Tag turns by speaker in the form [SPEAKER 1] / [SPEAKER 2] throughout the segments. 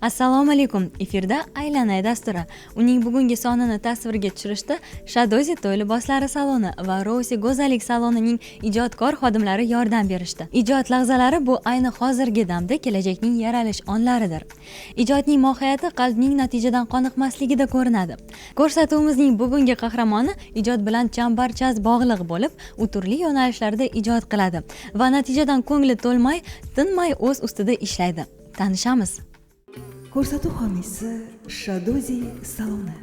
[SPEAKER 1] Assalomu alaykum. Efirda Aylanay dasturi. Uning bugungi sonini tasvirga tushirishda Shadozi to'y liboslari saloni va Rosi go'zallik salonining ijodkor xodimlari yordam berishdi. Ijod lahzalari bu ayni hozirgi damda kelajakning yaralish onlaridir. Ijodning mohiyati qalbning natijadan qoniqmasligida ko'rinadi. Ko'rsatuvimizning bugungi qahramoni ijod bilan chambarchas bog'liq bo'lib, u turli yo'nalishlarda ijod qiladi va natijadan ko'ngli to'lmay, tinmay o'z ustida ishlaydi. Tanishamiz.
[SPEAKER 2] Ko'rsatuv homiysi Shadozi saloni.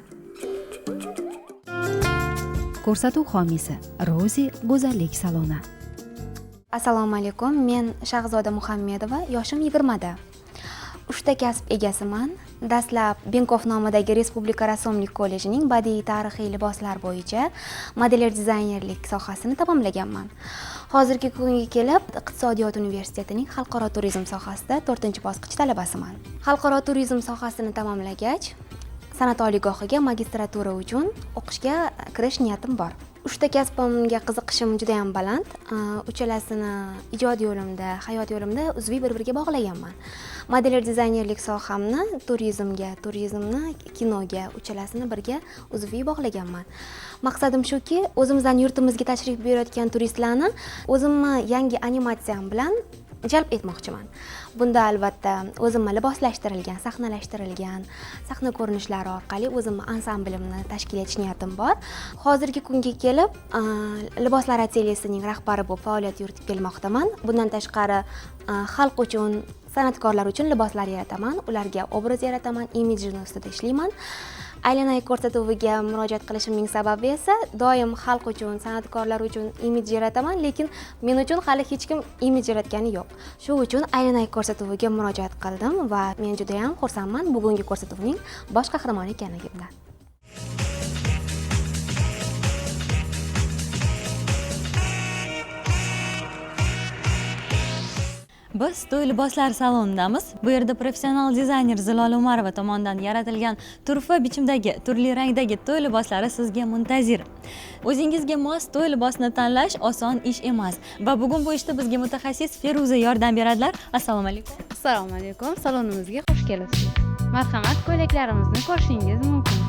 [SPEAKER 3] Ko'rsatuv homiysi Rozi go'zallik saloni.
[SPEAKER 4] Assalomu alaykum, men Shahzoda Muhammedova, yoshim 20 da. 3 ta kasb egasiman. Dastlab Benkov nomidagi Respublika rassomlik kollejining badiiy tarixiy liboslar bo'yicha modeler dizaynerlik sohasini tamomlaganman. Hozirgi kunga kelib Iqtisodiyot universitetining xalqaro turizm sohasida 4-bosqich talabasiman. Xalqaro turizm sohasini tamomlagach, san'at oliygohiga magistratura uchun o'qishga kirish niyatim bor. 3 ta kasbimga qiziqishim juda ham baland. Uchalasini ijod yo'limda, hayot yo'limda uzviy bir-biriga bog'laganman. Modeler dizaynerlik sohamni turizmga, turizmni kinoga, uchalasini birga uzviy bog'laganman. Maqsadim shuki, o'zimizdan yurtimizga tashrif buyurayotgan turistlarni o'zimni yangi animatsiyam bilan jalb etmoqchiman. Bunda albatta o'zimni liboslashtirilgan, sahnalashtirilgan sahna ko'rinishlari orqali o'zimni ansamblimni tashkil etish niyatim bor. Hozirgi kunga kelib liboslar atelyesining rahbari bo'lib faoliyat yuritib kelmoqdaman. Bundan tashqari xalq uchun, san'atkorlar uchun liboslar yarataman, ularga obraz yarataman, imijini ustida ishlayman. Aylanay ko'rsatuviga murojaat qilishimning sababi esa doim xalq uchun, san'atkorlar uchun imij yarataman, lekin men uchun hali hech kim imij yaratgani yo'q. Shu uchun Aylanay ko'rsatuviga murojaat qildim va men juda ham xursandman bugungi ko'rsatuvning bosh qahramoni ekanligimdan.
[SPEAKER 1] Biz to'y liboslar salonidamiz. Bu yerda professional dizayner Zilola Umarova tomonidan yaratilgan turfa bichimdagi, turli rangdagi to'y liboslari sizga muntazir. O'zingizga mos to'y libosini tanlash oson ish emas va bugun bu ishda bizga mutaxassis Feruza yordam beradilar. Assalomu alaykum.
[SPEAKER 5] Assalomu alaykum. Salonimizga xush kelibsiz. Marhamat, ko'ylaklarimizni ko'rishingiz mumkin.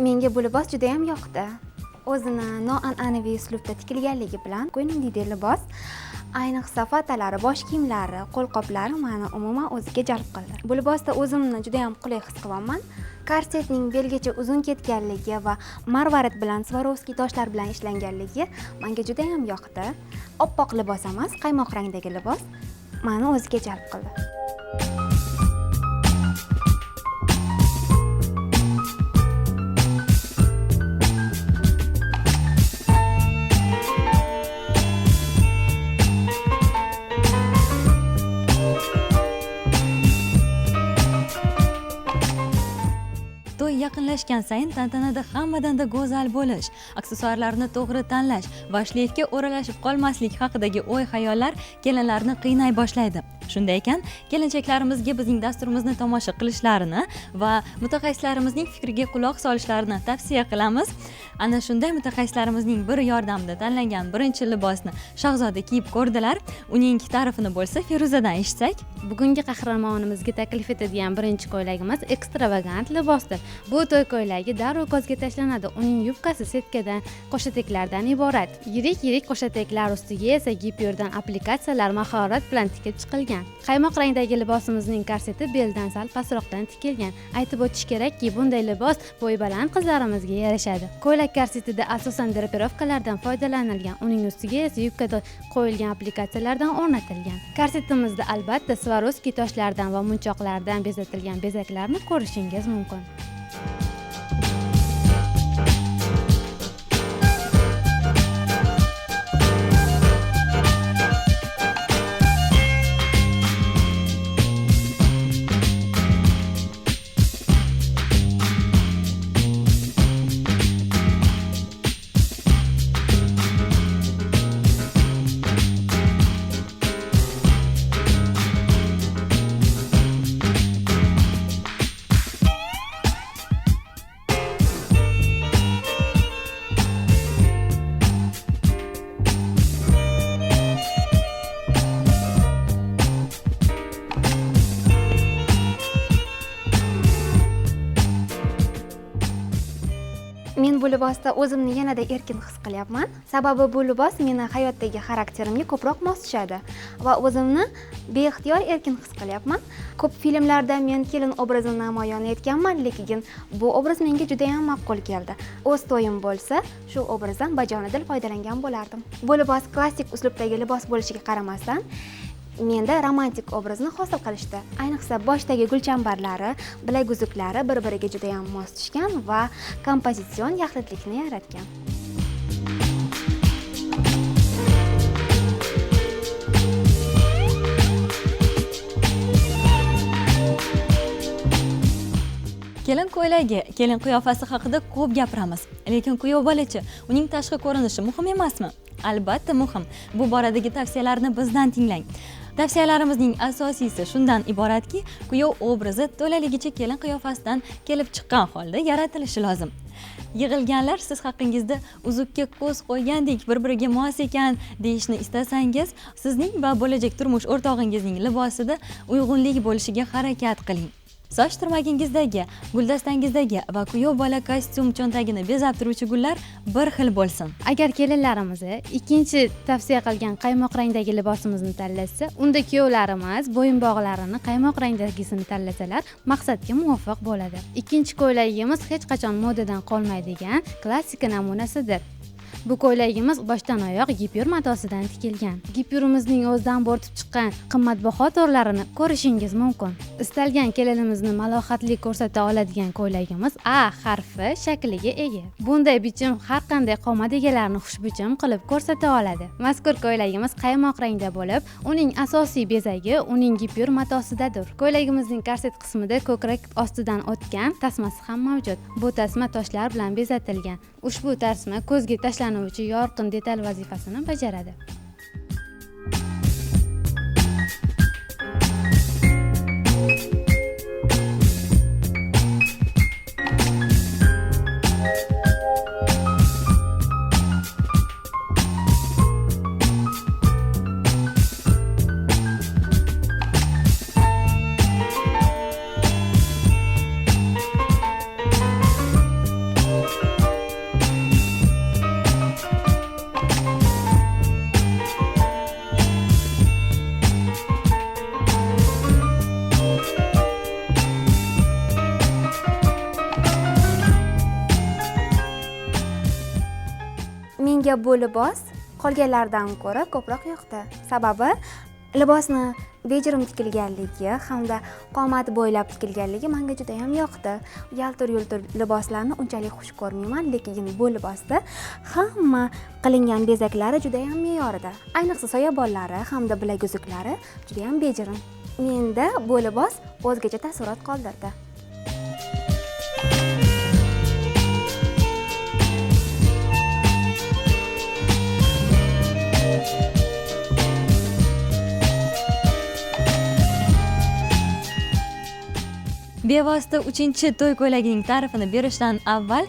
[SPEAKER 4] Menga bu libos juda ham yoqdi. O'zini noan'anaviy uslubda tikilganligi bilan ko'nglimdagi libos, ayniqsa fatalari, bosh kiyimlari, qo'lqoplari meni umuman o'ziga jalb qildi. Bu libosda o'zimni juda ham qulay his qilyapman. Korsetning belgacha uzun ketganligi va marvarid bilan Swarovski toshlar bilan ishlanganligi menga juda ham yoqdi. Oppoq libos emas, qaymoq rangdagi libos meni o'ziga jalb qildi.
[SPEAKER 1] To'y yaqinlashgan sayin tantanada hammadan-da go'zal bo'lish, aksessuarlarni to'g'ri tanlash va shleyfga o'ralashib qolmaslik haqidagi o'y-xayollar kelinlarni qiynay boshlaydi. Shunday ekan, kelinchaklarimizga bizning dasturimizni tomosha qilishlarini va mutaxassislarimizning fikriga quloq solishlarini tavsiya qilamiz. Ana shunday mutaxassislarimizning biri yordamida tanlangan birinchi libosni Shahzoda kiyib ko'rdilar. Uning ta'rifini bo'lsa Feruzadan eshitsak.
[SPEAKER 5] Bugungi qahramonimizga taklif etadigan birinchi ko'ylagimiz ekstravagant libosdir. Bu to'y ko'ylagi darrov ko'zga tashlanadi. Uning yubkasi setkadan, qo'shateklardan iborat. Yirik-yirik qo'shateklar ustiga esa gipyurdan applikatsiyalar mahorat bilan tikib chiqilgan. Qaymoq rangdagi libosimizning korseti beldan sal pastroqdan tikilgan. Aytib o'tish kerakki, bunday libos bo'yi baland qizlarimizga yarashadi. Ko'ylak korsetida asosan drapirovkalardan foydalanilgan. Uning ustiga esa yubkada qo'yilgan applikatsiyalardan o'rnatilgan. Korsetimizda albatta Swarovski toshlardan va munchoqlardan bezatilgan bezaklarni ko'rishingiz mumkin.
[SPEAKER 4] Men bu libosda o'zimni yanada erkin his qilyapman. Sababi bu libos meni hayotdagi xarakterimga ko'proq mos tushadi va o'zimni beixtiyor erkin his qilyapman. Ko'p filmlarda men kelin obrazini namoyon etganman, lekin bu obraz menga juda ham ma'qul keldi. O'z to'yim bo'lsa, shu obrazdan bajonidil foydalangan bo'lardim. Bu libos klassik uslubdagi libos bo'lishiga qaramasdan, menda romantik obrazni hosil qilishdi. Ayniqsa boshdagi gulchambarlari, bilaguzuklari bir-biriga juda ham mos tushgan va kompozitsion yaxlitlikni yaratgan.
[SPEAKER 1] Kelin ko'ylagi, kelin qiyofasi haqida ko'p gapiramiz. Lekin kuyov bolachi, uning tashqi ko'rinishi muhim emasmi? Albatta muhim. Bu boradagi tavsiyalarni bizdan tinglang. Tavsiyalarimizning asosiysi shundan iboratki, kuyov obrazi to'laligicha kelin qiyofasidan kelib chiqqan holda yaratilishi lozim. Yig'ilganlar siz haqingizda uzukka ko'z qo'ygandek bir-biriga mos ekan deyishni istasangiz, sizning va bo'lajak turmush o'rtog'ingizning libosida uyg'unlik bo'lishiga harakat qiling. Soch turmagingizdagi, guldastangizdagi va kuyov bola kostyum cho'ntagini bezab turuvchi gullar bir xil bo'lsin.
[SPEAKER 5] Agar kelinlarimiz ikkinchi tavsiya qilgan qaymoq rangdagi libosimizni tanlasa, unda kuyovlarimiz bo'yinbog'larini qaymoq rangdagisini tanlasalar maqsadga muvofiq bo'ladi. Ikkinchi ko'ylagimiz hech qachon modadan qolmaydigan klassika namunasidir. Bu ko'ylagimiz boshdan oyoq gipyur matosidan tikilgan. Gipyurimizning o'zidan bo'rtib chiqqan qimmatbaho torlarini ko'rishingiz mumkin. Istalgan kelinimizni malohatli ko'rsata oladigan ko'ylagimiz A harfi shakliga ega. Bunday bichim har qanday qomat egalarini xushbichim qilib ko'rsata oladi. Mazkur ko'ylagimiz qaymoq rangda bo'lib, uning asosiy bezagi uning gipyur matosidadir. Ko'ylagimizning korset qismida ko'krak ostidan o'tgan tasmasi ham mavjud. Bu tasma toshlar bilan bezatilgan. Ushbu tasma ko'zga tashlanuvchi yorqin detal vazifasini bajaradi.
[SPEAKER 4] Menga bu libos qolganlardan ko'ra ko'proq yoqdi. Sababi libosni bejirim tikilganligi hamda qomat bo'ylab tikilganligi menga juda ham yoqdi. Yaltir-yultir liboslarni unchalik xush ko'rmayman, lekin bu libosda hamma qilingan bezaklari juda ham me'yorida. Ayniqsa soyabonlari hamda bilaguzuklari juda ham bejirim. Menda bu libos o'zgacha taassurot qoldirdi.
[SPEAKER 1] Bevosita 3-chi to'y ko'ylagining ta'rifini berishdan avval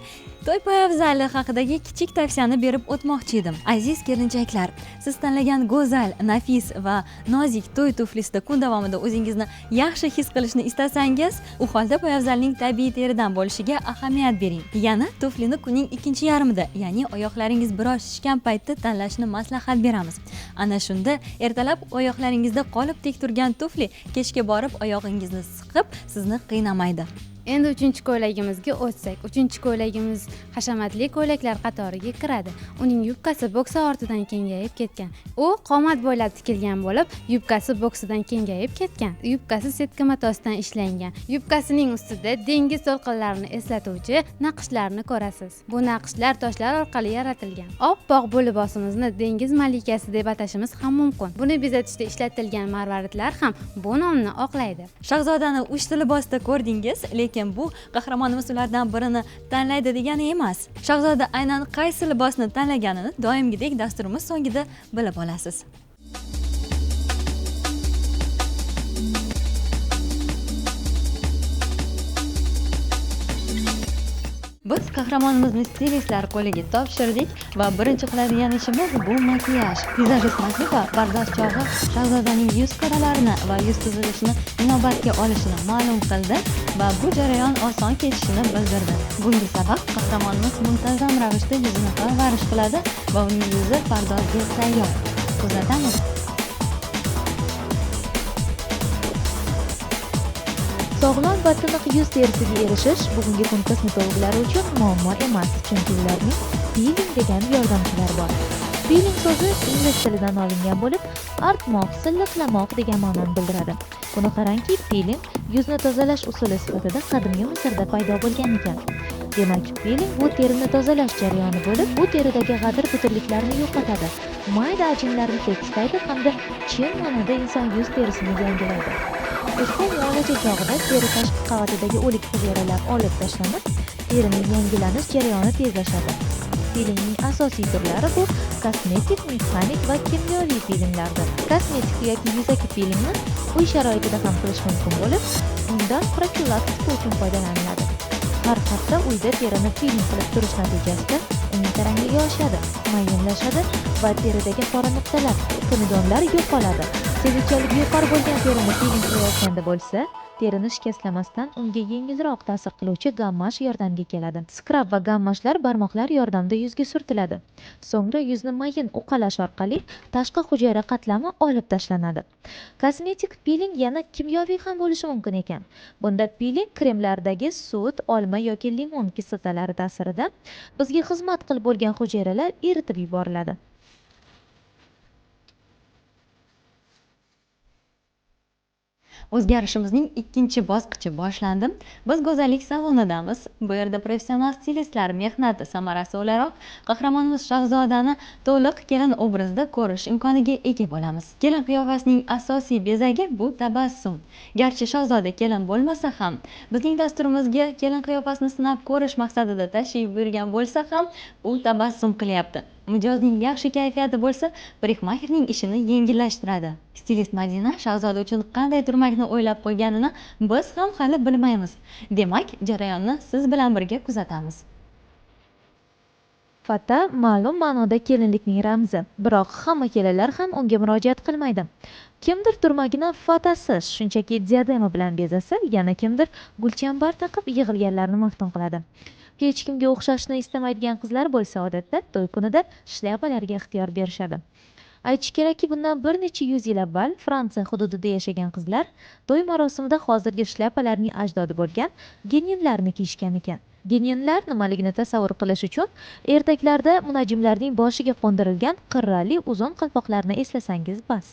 [SPEAKER 1] to'y poyabzali haqidagi kichik tavsiyani berib o'tmoqchi edim. Aziz kelinchaklar, siz tanlagan go'zal, nafis va nozik to'y tuflisida kun davomida o'zingizni yaxshi his qilishni istasangiz, u holda poyabzalning tabiiy teridan bo'lishiga ahamiyat bering. Yana tuflini kunning ikkinchi yarmida, ya'ni oyoqlaringiz biroz shishgan paytda tanlashni maslahat beramiz. Ana shunda ertalab oyoqlaringizda qolib tek turgan tufli kechga borib oyog'ingizni siqib, sizni qiynamaydi.
[SPEAKER 5] Endi 3-ko'ylagimizga o'tsak, 3-ko'ylagimiz hashamatli ko'ylaklar qatoriga kiradi. Uning yubkasi boksa ortidan kengayib ketgan. U qomat bo'ylab tikilgan bo'lib, yubkasi boksidan kengayib ketgan. Yubkasi setka matosidan ishlangan. Yubkasining ustida dengiz to'lqinlarini eslatuvchi naqshlarni ko'rasiz. Bu naqshlar toshlar orqali yaratilgan. Oppoq bu libosimizni dengiz malikasi deb atashimiz ham mumkin. Buni bezatishda ishlatilgan marvaridlar ham bu nomni oqlaydi.
[SPEAKER 1] Shahzodani 3 ta libosda ko'rdingiz, lekin bu qahramonimiz ulardan birini tanlaydi degani emas. Shahzoda aynan qaysi libosni tanlaganini doimgidek dasturimiz so'ngida bilib olasiz. Biz qahramonimizni stilistlar qo'liga topshirdik va birinchi qiladigan ishimiz bu makiyaj. Vizajist Matluba pardoz chog'i shahzodaning yuz qoralarini va yuz tuzilishini inobatga olishini ma'lum qildi va bu jarayon oson kechishini bildirdi. Bunga sabab qahramonimiz muntazam ravishda yuzini parvarish qiladi va uning yuzi pardozga tayyor. Kuzatamiz.
[SPEAKER 6] Sog'lom va tiniq yuz terisiga erishish bugungi kun kosmetologlari uchun muammo emas, chunki ularning piling degan yordamchilari bor. Piling so'zi ingliz tilidan olingan bo'lib, artmoq, silliqlamoq degan ma'noni bildiradi. Buni qarangki, piling yuzni tozalash usuli sifatida qadimgi Misrda paydo bo'lgan ekan. Demak, piling bu terini tozalash jarayoni bo'lib, bu teridagi g'adir-budirliklarni yo'qotadi, mayda ajinlarni tekislaydi hamda chin ma'noda inson yuz terisini yangilaydi. Ushbu muolaja chog'ida teri tashqi qavatidagi o'lik hujayralar olib tashlanib, terining yangilanish jarayoni tezlashadi. Pilingning asosiy turlari bu kosmetik, mexanik va kimyoviy pilinglardir. Kosmetik yoki yuzaki pilingni uy sharoitida ham qilish mumkin bo'lib, undan profilaktika uchun foydalaniladi. Har hafta uyda terini piling qilib turish natijasida uning tarangligi oshadi, mayinlashadi va teridagi qora nuqtalar, komedonlar yo'qoladi. Sezuvchanligi yuqori bo'lgan terini piling qilayotganda bo'lsa, terini shikastlamasdan unga yengilroq ta'sir qiluvchi gammash yordamga keladi. Skrab va gammashlar barmoqlar yordamida yuzga surtiladi. So'ngra yuzni mayin uqalash orqali tashqi hujayra qatlami olib tashlanadi. Kosmetik piling yana kimyoviy ham bo'lishi mumkin ekan. Bunda piling kremlardagi sut, olma yoki limon kislotalari ta'sirida bizga xizmat qilib bo'lgan hujayralar eritib yuboriladi.
[SPEAKER 1] O'zgarishimizning ikkinchi bosqichi boshlandi. Biz go'zallik salonidamiz. Bu yerda professional stilistlar mehnati samarasi o'laroq qahramonimiz Shahzodani to'liq kelin obrazida ko'rish imkoniga ega bo'lamiz. Kelin qiyofasining asosiy bezagi bu tabassum. Garchi Shahzoda kelin bo'lmasa ham, bizning dasturimizga kelin qiyofasini sinab ko'rish maqsadida tashrif buyurgan bo'lsa ham, u tabassum qilyapti. Mijozning yaxshi kayfiyati bo'lsa, parikmaxerning ishini yengillashtiradi. Stilist Madina Shahzoda uchun qanday turmakni o'ylab qo'yganini biz ham hali bilmaymiz. Demak, jarayonni siz bilan birga kuzatamiz.
[SPEAKER 6] Fata ma'lum ma'noda kelinlikning ramzi, biroq hamma kelinlar ham unga murojaat qilmaydi. Kimdir turmagini fatasiz, shunchaki diadema bilan bezasa, yana kimdir gulchambar taqib yig'ilganlarni maftun qiladi. Hech kimga o'xshashni istamaydigan qizlar bo'lsa, odatda to'y kunida shlyapalarga ixtiyor berishadi. Aytish kerakki, bundan bir necha yuz yil avval Fransiya hududida yashagan qizlar to'y marosimida hozirgi shlyapalarning ajdodi bo'lgan geninlarni kiyishgan ekan. Geninlar nimaligini tasavvur qilish uchun ertaklarda munajjimlarning boshiga qo'ndirilgan qirrali uzun qalpoqlarni eslasangiz bas.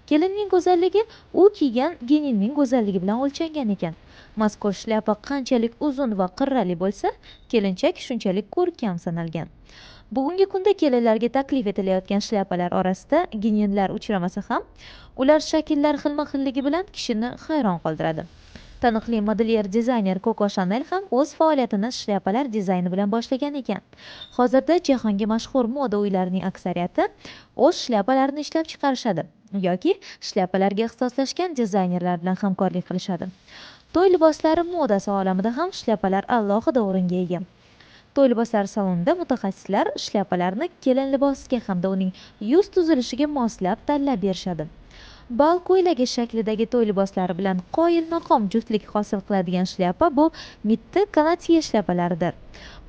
[SPEAKER 6] Kelinning go'zalligi u kiygan geninning go'zalligi bilan o'lchangan ekan. Mazkur shlyapa qanchalik uzun va qirrali bo'lsa, kelinchak shunchalik ko'rkam sanalgan. Bugungi kunda kelinlarga taklif etilayotgan shlyapalar orasida geninlar uchramasa ham, ular shakllar xilma-xilligi bilan kishini hayron qoldiradi. Taniqli modelyer dizayner Coco Chanel ham o'z faoliyatini shlyapalar dizayni bilan boshlagan ekan. Hozirda jahonga mashhur moda uylarining aksariyati o'z shlyapalarini ishlab chiqarishadi yoki shlyapalarga ixtisoslashgan dizaynerlar bilan hamkorlik qilishadi. To'y liboslari modasi olamida ham shlyapalar alohida o'ringa ega. To'y liboslari salonida mutaxassislar shlyapalarni kelin libosiga hamda uning yuz tuzilishiga moslab tanlab berishadi. Bal ko'ylagi shaklidagi to'y liboslari bilan qoyilmaqom juftlik hosil qiladigan shlyapa bu mitti kanatye shlyapalaridir.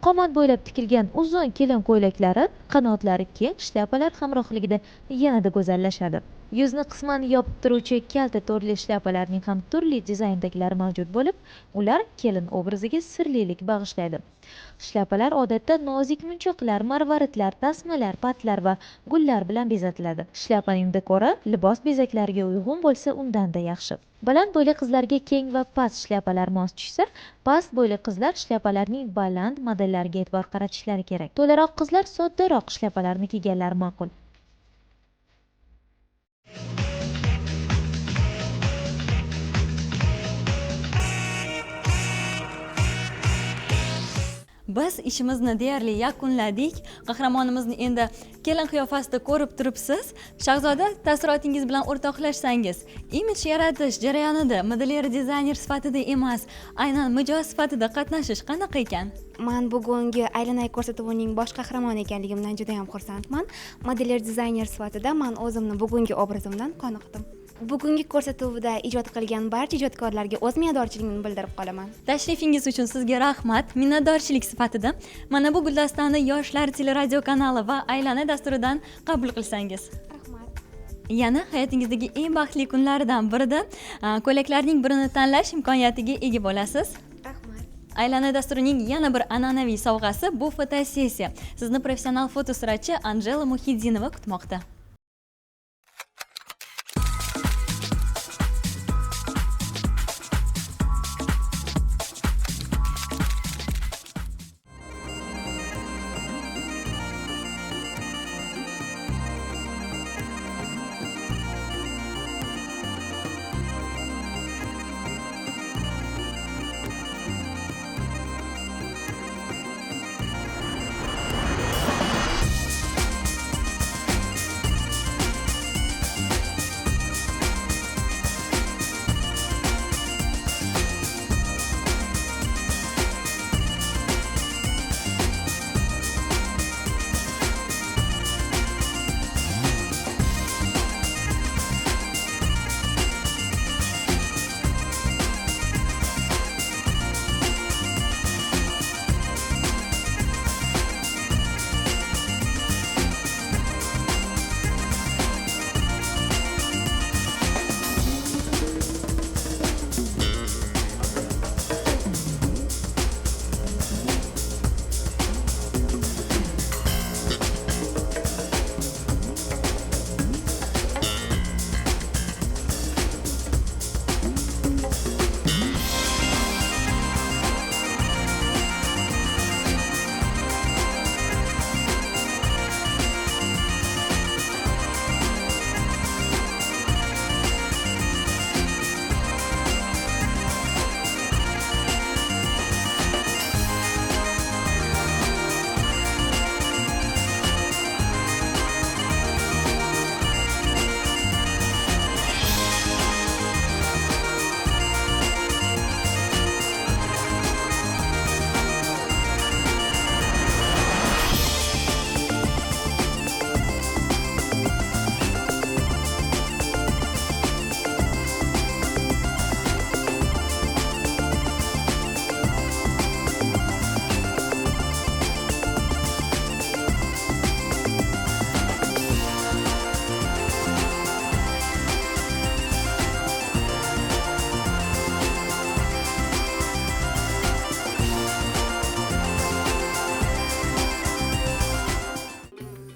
[SPEAKER 6] Qomat bo'ylab tikilgan uzun kelin ko'ylaklari qanotlari keng shlyapalar hamrohligida yanada go'zallashadi. Yuzni qisman yopib turuvchi kalta to'rli shlyapalarning ham turli dizayndagilari mavjud bo'lib, ular kelin obraziga sirlilik bag'ishlaydi. Shlyapalar odatda nozik munchoqlar, marvaridlar, tasmalar, patlar va gullar bilan bezatiladi. Shlyapaning dekori libos bezaklariga uyg'un bo'lsa, undanda yaxshi. Baland bo'yli qizlarga keng va past shlyapalar mos tushsa, past bo'yli qizlar shlyapalarning baland modellariga e'tibor qaratishlari kerak. To'laroq qizlar soddaroq shlyapalarni kiyganlari ma'qul.
[SPEAKER 1] Biz ishimizni deyarli yakunladik. Qahramonimizni endi kelin qiyofasida ko'rib turibsiz. Shahzoda, taassurotingiz bilan o'rtoqlashsangiz, imij yaratish jarayonida modelyer dizayner sifatida emas, aynan mijoz sifatida qatnashish qanaqa ekan?
[SPEAKER 4] Man bugungi Aylanay ko'rsatuvining bosh qahramoni ekanligimdan juda ham xursandman. Modelyer dizayner sifatida man o'zimni bugungi obrazimdan qoniqdim. Bugungi ko'rsatuvda ijod qilgan barcha ijodkorlarga o'z minnatdorchiligimni bildirib qolaman.
[SPEAKER 1] Tashrifingiz uchun sizga rahmat. Minnatdorchilik sifatida mana bu guldastani Yoshlar teleradio kanali va Aylanay dasturidan qabul qilsangiz.
[SPEAKER 4] Rahmat.
[SPEAKER 1] Yana hayotingizdagi eng baxtli kunlardan birida ko'ylaklarning birini tanlash imkoniyatiga ega bo'lasiz.
[SPEAKER 4] Rahmat.
[SPEAKER 1] Aylanay dasturining yana bir an'anaviy sovg'asi bu fotosessiya. Sizni professional fotosuratchi Anjela Muhiddinova kutmoqda.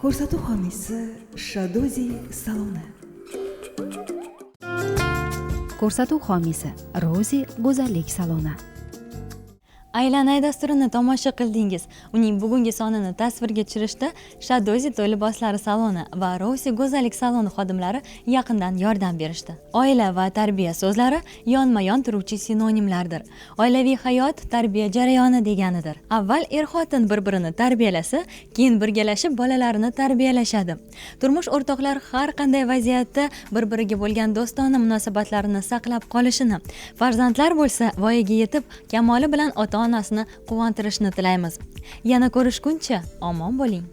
[SPEAKER 2] Ko'rsatuv homiysi Shadozi saloni.
[SPEAKER 3] Ko'rsatuv homiysi Rozi go'zallik saloni.
[SPEAKER 1] Aylanay dasturini tomosha qildingiz. Uning bugungi sonini tasvirga tushirishda Shadozi to'y liboslari saloni va Rosi go'zallik saloni xodimlari yaqindan yordam berishdi. Oila va tarbiya so'zlari yonma-yon turuvchi sinonimlardir. Oilaviy hayot tarbiya jarayoni deganidir. Avval er-xotin bir-birini tarbiyalasa, keyin birgalashib bolalarini tarbiyalashadi. Turmush o'rtoqlar har qanday vaziyatda bir-biriga bo'lgan do'stona munosabatlarini saqlab qolishini, farzandlar bo'lsa voyaga yetib, kamoli bilan ota-onasini quvontirishini tilaymiz. Yana ko'rishguncha omon bo'ling.